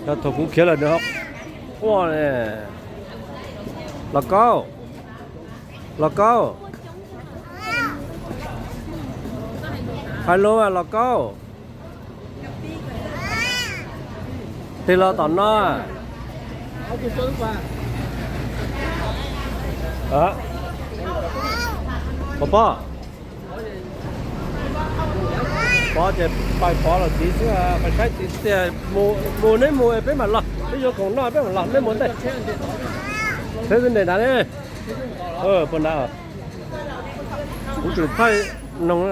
Thaum kuv khiav lawm nws ho quaj ne. Los Kaub, Los Kaub, hais lus mas Los Kaub. Tig los tom no. Pov pob, pov ces pais pov los txiv xwb, pais saib txiv xwb tias mus neb mus peb mam los, peb yuav khoom noj peb mam los, neb mus ntej. Teb xwb nres nrad ne. Puas nrad, kuv tseem thaij noog.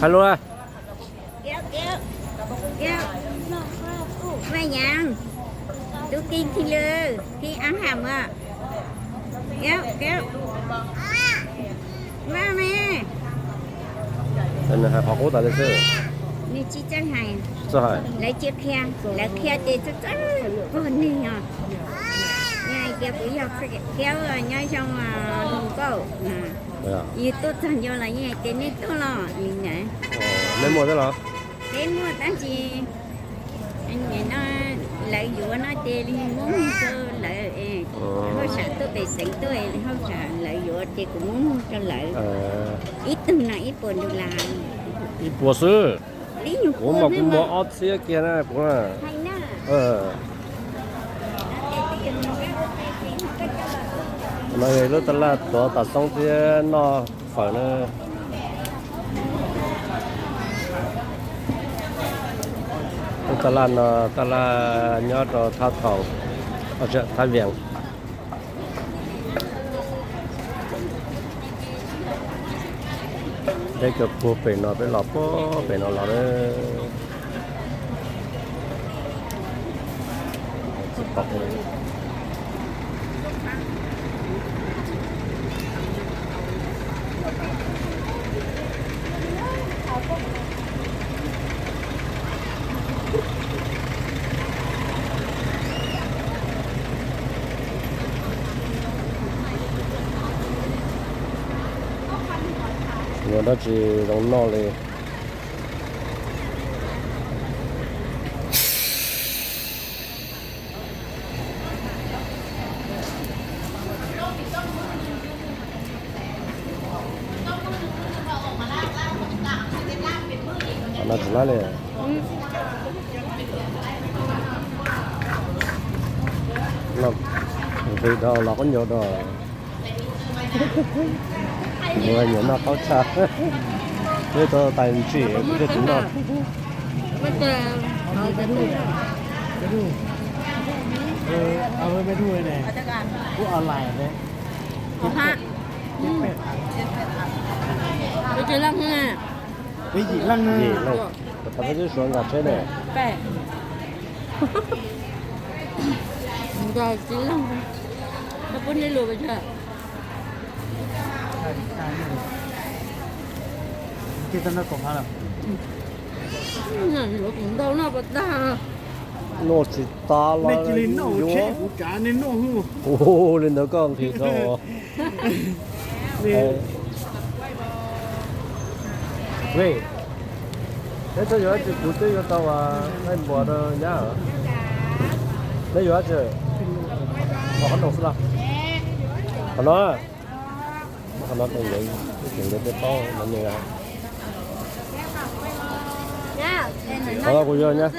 Hais lus. Vaj Yaav, tub Kiv Khi Lw, Khi Av Ham os. Vaj me, nws hais qhov qub tas li xwb. Nws tsis txawj hais, lawv tsis qhia, lawv qhia ces txawj txawj pog neeg os. Yog hais tias kuv yog Khiab nyob zoo Hmoob Kauj, yus tuaj txog nco los yeej hais tias nej tuaj los li ntawd. Nej muaj thiab los? Peb muaj tab sis no lawv yuav no ces li muab rau lawv, hauj sam tuaj pem xeev tuaj, hauj sam lawv yuav ces kuv muab rau lawv. Ib tug no ib puas dollar. Ib puas xwb. Kuv mas kuv muag ob txhiab kiag na kuv na. No lub taj laj tuav taws xoob thiab noj fawm na. Lub taj laj no taj laj nyob rau Thaj Thaum, Thaj Vias. Peb cov puag pem no peb los puag pem no los na. Yuav dab tsi zoo noj li. No tsis laib li. Nqhis dhau los qab ncaug dhau. Mus nyuam noj qaub tshaj. Peb tau tais ntsim kuv thiaj tsis noj. Peb yim leej, peb twb suav nkag tsheb ne. Nkag tsis leej, koj pub neb lus pes tsawg? Ntau no puas tag? Noj tsis tas los cia li noj yuav. Ua li ntawd koj nqhis dhau. Neb twb yuav dab tsi, kuv twb yuav tau nqaij npuas rau nyab. Neb yuav dab tsi? Qhov no xwb los? Qhov no, qhov no tseem ntev, tseem ntev peb paub no ne. Qhov no kuv yuav nyab.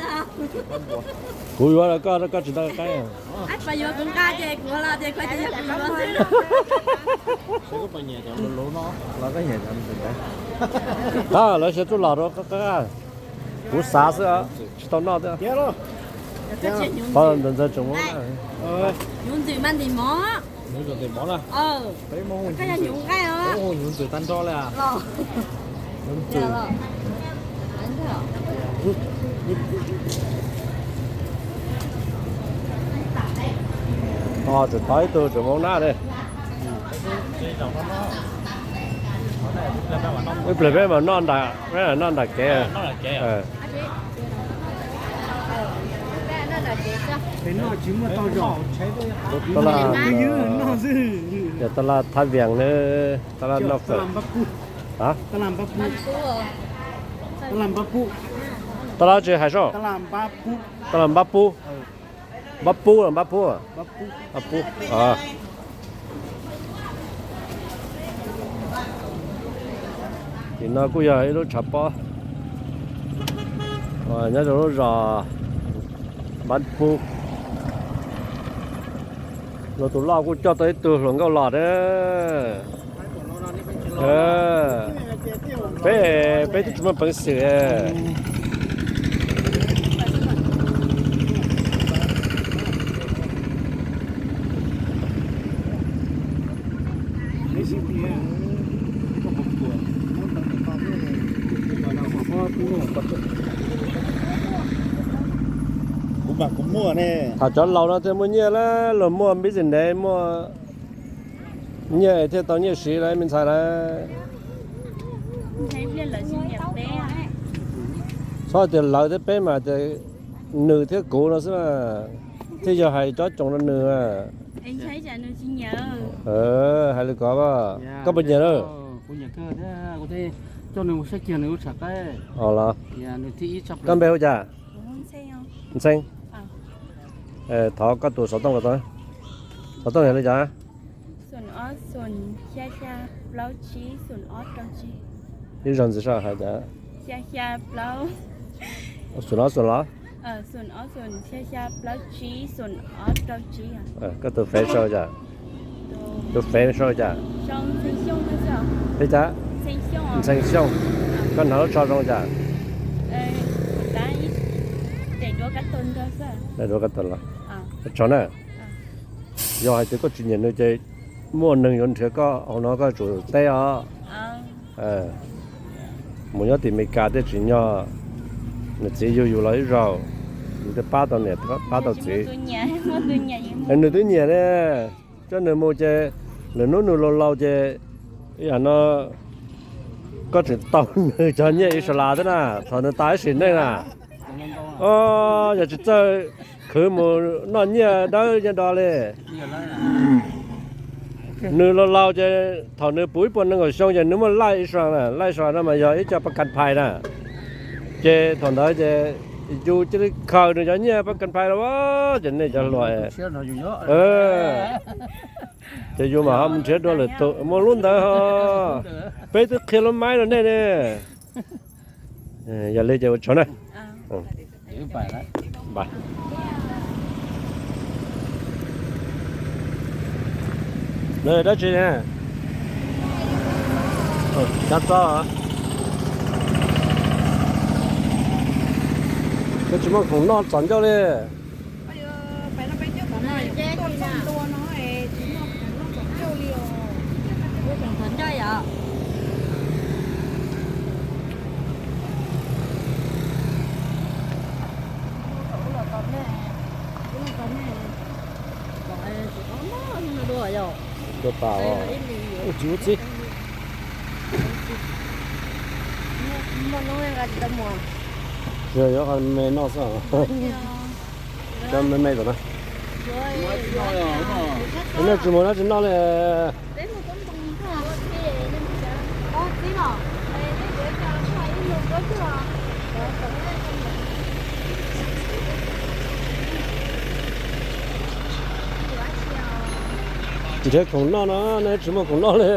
Kuv yuav los koj, koj tsis tau qaib. Qab lawv siav txuj lom rau qab, kuv xav xwb, tsis tau noj thiab. Pov ntawd ntxawg tseem muab. Hnyuv ntxwm mas ntim mov. Hnyuv ntxwm ntim mov na. Koj yog hnyuv nqaij os. Hnyuv ntxwm tag nrho li. Tseem tau ib tug tseem Hmoob Nab ne. Ib pliag peb mam noj nram, peb mam noj nram kev. Yog taj laj Thab Vias ne, taj laj noj fawm. Taj laj Npab Pub. Tab laj tsis hais soj. Tab laj npab pub. Npab pub los npab pub? Npab pub. Tim no kuj yog ib lub tshav pob nyob rau lub zos npab pub. Luag tus loj kuj coj tau ib tug hluas nkauj los na. Peb, peb twb tsis muaj peev xwm. Tham cov laus no thiaj muaj nyiaj lawm, luag muaj business, muaj nyiaj thiaj tau nyiaj siv lawm me ntxhais lawm. Txhob tias lawv thiab, peb mas tias nws thiab kuv no xwb, thiaj yog hais cov coom rau nws. Hais li ko, koj puas nyiam lawm? Los, koj npe hu cas? Ntxhee. Thov koj tus xov tooj, xov tooj yog li cas? Ib zaug ntxiv soj hais cas? Xoom los, xoom los. Koj tus fev sau cas? Tus fev sau cas? Li cas? Ntxhee Xyooj. Koj hnav lub tsho zoo cas? Daim duab kab tag los. Tso na. Yog hais tias koj tsis nyiam nws ces muaj neeg yuav nrhiav koj hauv no koj tsum teb os. Mus nyob tim Meskas thiaj tsim nyog, nws txiv yug yus los ib zaug, nws thiaj pab tau niam pab tau txiv. Nws twb nyiam ne, coj nws mus ces lwm hnub nws laus laus ces yam no koj tseem tau nws cov nyiaj Israel thiab na, thaum nws tas ib sim neej na. Yog tsis txawj khwv mus noj nyiaj dawb nyiaj do li. Nws laus laus ces thaum nws puv ib puas nees nkaum xyoo ces nws muaj life insurance na, life insurance no mas yog ib co pas kas phais na. Ces thaum ntawd ces yus cia li khaws nws cov nyiaj pas kas phais los ces nej cov hluas, ces yus mam ho mus nrhiav dua lwm tus muaj lub ntawd ho. Peb twb qhia lub maib rau nej ne. Yog li ces ua tsaug na. Dab tsi ne? Cav txob. Koj tsis muaj khoom noj txom ncauj li. Dua tas os. Ua txiv ua txiv. Tsis yog, yuav qhov me noj xwb. Cov me me tom no. Nej tsis mus no tsis noj li. Nrhiav khoom noj no, nej tsis muaj khoom noj li.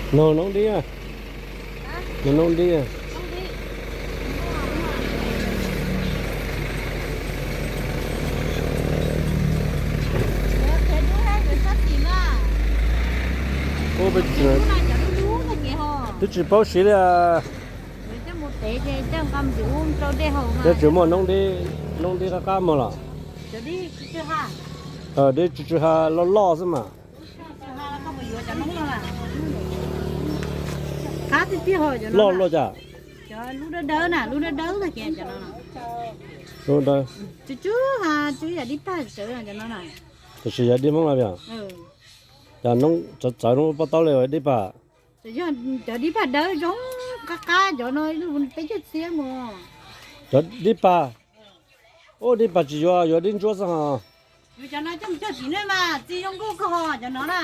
Nug noob dib, nug noob dib. Twb tsis paub siv li. Twb tsis muaj noob dib, noob dib qab qab muag los. Dib tsw tsw ha loj loj xwb mas. Loj luaj cas? Lub dawb dawb na, lub dawb dawb no ces cov no. Tsw tsw ha, tsw yam dib pag sawv cov no na. Tiam sis yog dib Hmoob los yog? Cov noob txawv txawv noob pob taub li dib pag. Yog cov dib pag dawb zoo qab qab cov no peb caug txhiab mus. Cov dib pag, ub dib pag tsis yuav, yuav dib ntsuab xwb hos. Yus cov no coj mus cog tim nej mas txiv zoo nkauj kawg cov no na.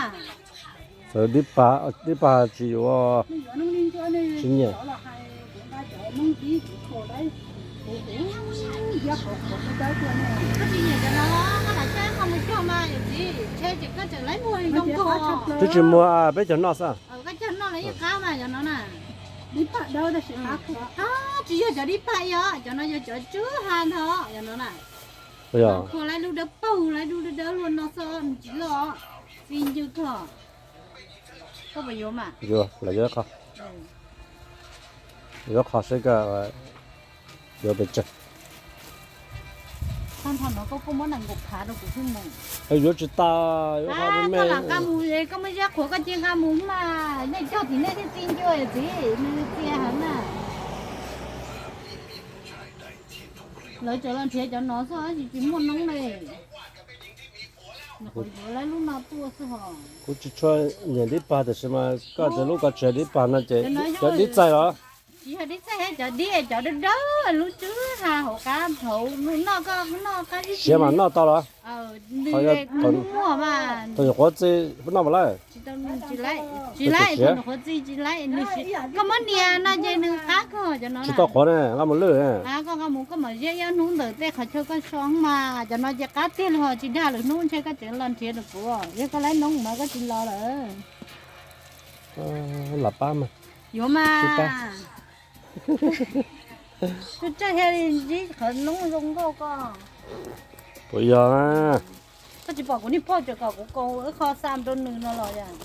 Txawm dib pag, dib pag tsis yuav, tsis nyiam. Koj tsis nyiam cov no los koj lam coj koj mus cog mas yawm txiv, ntshe ces koj tseem laib muag zoo nkauj. Twb tsis muag, peb cog noj xwb. Koj cog noj los yeej qab mas cov no na. Dib pag dawb tab sis qab, tsis yog cov dib pag os, cov no yog cov tsw ha ntho cov no na. Khuam laib lub dawb paug, laib lub dawb dawb luaj no xwb, tsis loj, txi ncw kawg. Koj puas yuav mas? Yuav, lam yuav qho, yuav qho seb koj yuav pes tsawg. Tag nrho no koj kuj muab nees nkaum phav rau kuv thiab mus. Yuav tsis tas, yuav qho me me. Koj lam nqa mus, koj muaj zaj qhuav koj cia nqa mus mas, nej cog tim nej thiaj txi ncua yawm txiv, nws txia heev na. Lawv tseem los nrhiav cov no xwb tsis, tsis muaj noob li. Nws qhuav yuav lawv lub no tuaj xwb hos. Kuv tsis tshua nyiam dib pag tiam sis mas koj tias lub ko tsis yog dib pag no ces cov dib txaij los? Tsis yog dib txaij, cov dib cov dawb dawb lub tsw ha hauv qab hauv noj, koj noj qab zib siav mas noj tau los? Nws muaj mas. Thaum nyuam qhuav txi noj mas lawm. Tsis laib, thaum nyuam qhuav txi tsis laib. Koj muab nias no ces nws qab kawg cov no. Tsis tau qhuav ne, nqa mus lwj. Koj nqa mus koj mam ziab ib hnub ntawm tej qhov chaw koj so mas cov no ces qab tiag li hos, tsis dag lwm hnub ntshe koj tseem los nrhiav rau kuv, yog koj laib noob mas koj tsis los lawm. Lam pab mas. Yuav mas. Kuv tseem thiaj li ntsib qhov noob zoo nkauj koj. Puas yog? Koj tsis pom kuv niag phauj tseem kom kuv kaus ib qho xa rau nws no los yog?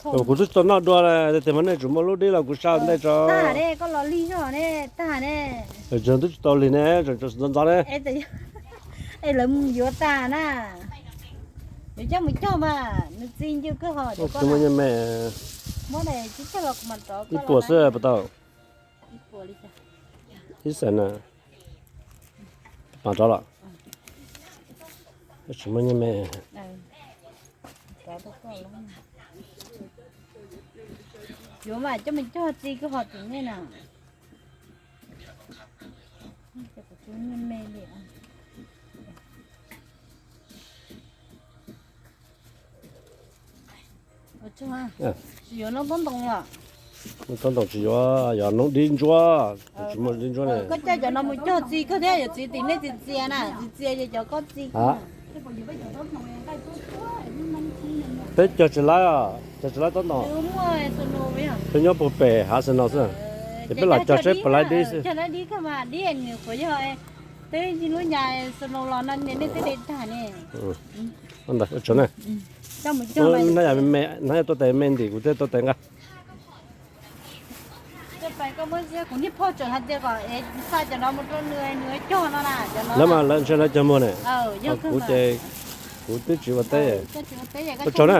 Kuv twb tsis tau noj dua li, tias mas nej tsum muaj lub dib los kuv xa ntej tso. Tag ne, koj los lig zog ne, tag ne. Tseem twb tsis tau lig ne, tseem ntxov ntxov ne. Es lawv mus yuav tas na. Yuav coj mus cog mas nws txi ncw kawg hos. Tsis muaj nyiaj me. Muab daim tsib caug los kuv mam rov ib puas xwb puas tau? Ib xees na. Mam rov los. Tsis muaj nyiaj me. Yuav mas coj mus cog txi kawg hos tim nej na. Kuv tsis muaj nyiaj me li. Tsis yuav noob taub ntoos los? Noob taub ntoos tsis yuav, yog noob dib ntsuab, tsis muaj dib ntsuab ne. Koj coj cov no mus cog txi kawg thiab, yawm txiv tim nej txiv txias na, txiv txias ces cov koj txi kawg. Peb cog tsis laib, cog tsis laib taub ntoos. Peb nyob puag pem hav snow xwb, ces peb los cog seb puas laib dib xwb. Dib mas dib nws qhuav yog twb lub nyas snow los no nej twb de tag ne. Ntawd, hnab yam me, hnab yam tuaj tes me ntim kuv thiaj tuaj tes nqa. Kuv niag phauj tseem hais tias kom xa cov no mus rau nws, nws cog no na. Lawv mas lawv ntshe lawv cog muag ne. Kuv ces kuv twb tsis ua teb. Ua tsaug na.